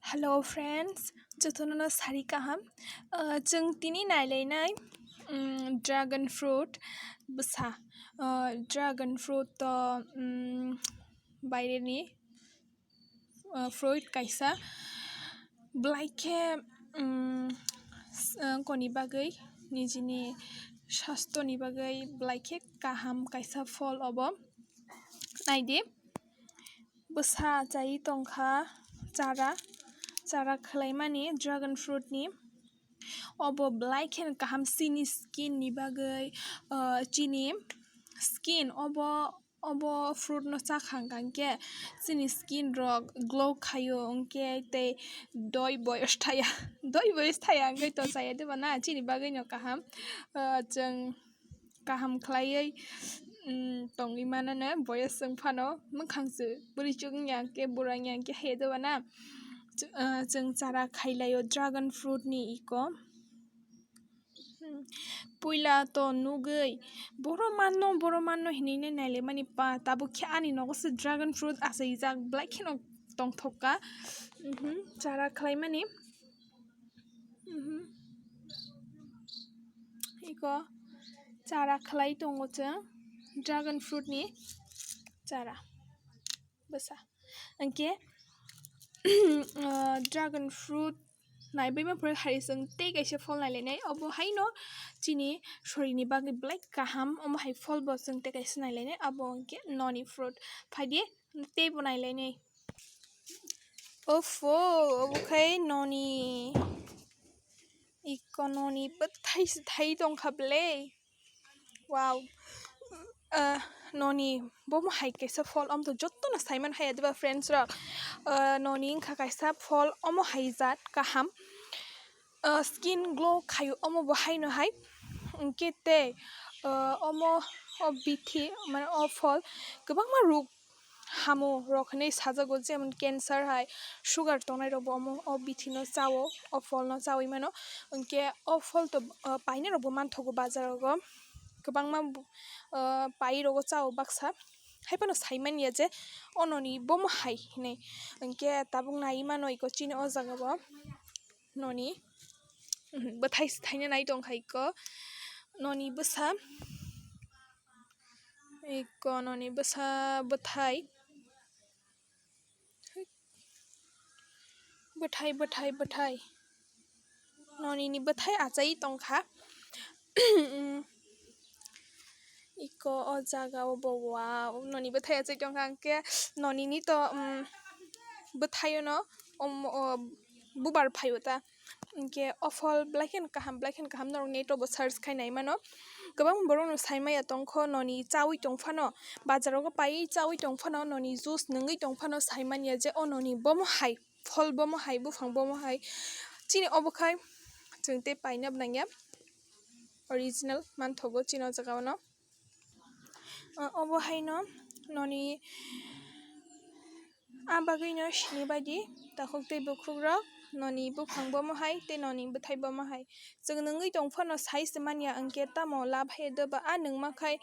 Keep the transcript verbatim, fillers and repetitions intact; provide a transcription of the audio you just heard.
Hello friends, jotono no sari kaham. Ah, chwng tini nailainai, mm, dragon fruit bwsa. Ah, dragon fruit to, mm, baireni, ah, fruit kaisa. Belai khe, mm, s-, ah, koni bagwi, nijini sastoni bagwi belai khe kaham kaisa phol obo. Naidi. Bwsa chai tongkha chara, chara khwlaimani dragon fruit ni. Obo belai kheno kaham chini skin ni bagwi, ah, chini skin obo, obo fruit no chakha hwnkhe chini skin rok glow khaio, hwnkhe tei doi boyos thaya, doi boyos thaya hwnkhe to chaya diba na, chini bagwi no kaham. Ah, chwng kaham khlaiwi, mm, tongwi manano, boyos wng phano mwkhang se bwrwi chuk wngya hwnkhe, bura wngya hwnkhe hai diba na. Ch-, ah, chwng chara khailaio dragon fruit ni iko. Hmm, puila to nugwi, "Boro manno, boro manno," hinwi nai nailaimani pa, tabuk khe ani nogo se dragon fruit achaijak, belai kheno tongthok kha. Mhm, chara khlaimani. Mhm. Iko chara khlai tongo chwng dragon fruit ni chara bwsa. Hwnkhe, ah, dragon fruit naibaima pore hai chwng tei kaisa phol nailainai, obo haino chini sorini bagwi belai kaham, omo hai phol bo chwng tei kaisa nailainai, abo hwnkhe noni fruit. Phaidi tei bo nailainai. Ofo, obo khai noni, iko noni bwthai se thai tongkha ble. Wow. Ah, noni bomo hai kaisa phol, omo to jotono saiman hai diba friends rok. Ah, noni wngkha kaisa phol, omo hai jat kaham. Ah, skin glow khaio omo bo haino hai. Hwnkhe tei, ah, omo o bithi mane o phol kwbangma ruk hamo rok hinwi sajago, jemon cancer hai, sugar tongnai rokbo omo o bithi no chao, o phol no chawi mano. Hwnkhe o phol to, ah, paina rokbo manthogo bazar rogo, kwbangma bu-, ah, pai rogo chao baksa. Haiphano saimanya je o noni bomo hai hinwi. Hwnkhe tabuk nai mano iko chini o jaga bo noni, mhm, bwthai se thaina nai tongkha iko noni bwsa. Iko noni bwsa bwthai. Bwthai, bwthai, bwthai. Noni ni bwthai achai tongkha. Iko o jaga o bo, wow, noni bwthai achai tongkha, hwnkhe noni ni to, um, bwthai o no, um, o, bubar phaio ta. Hwnkhe o phol belai kheno kaham, belai kheno kaham, norok net o bo search khai nai mano. Kwbangma borok no sai maya tongkho, noni chawi tongphano, bazar rogo paiwi chawi tongphano, noni juice nungwi tongphano sai manya je o noni bomo hai, phol bomo hai, buphang bomo hai. Chini obo khai chwng tei paina bo nangya, original manthogo chini o jaga o no. Ah, obo haino noni, ah, bagwino sini baidi takhuk tei bukhukrok, noni buphang bomo hai tei noni bwthai bomo hai. Chwng nungwi tongphano sai se manya, hwnkhe tamo lab hai doba, ah, nungma khai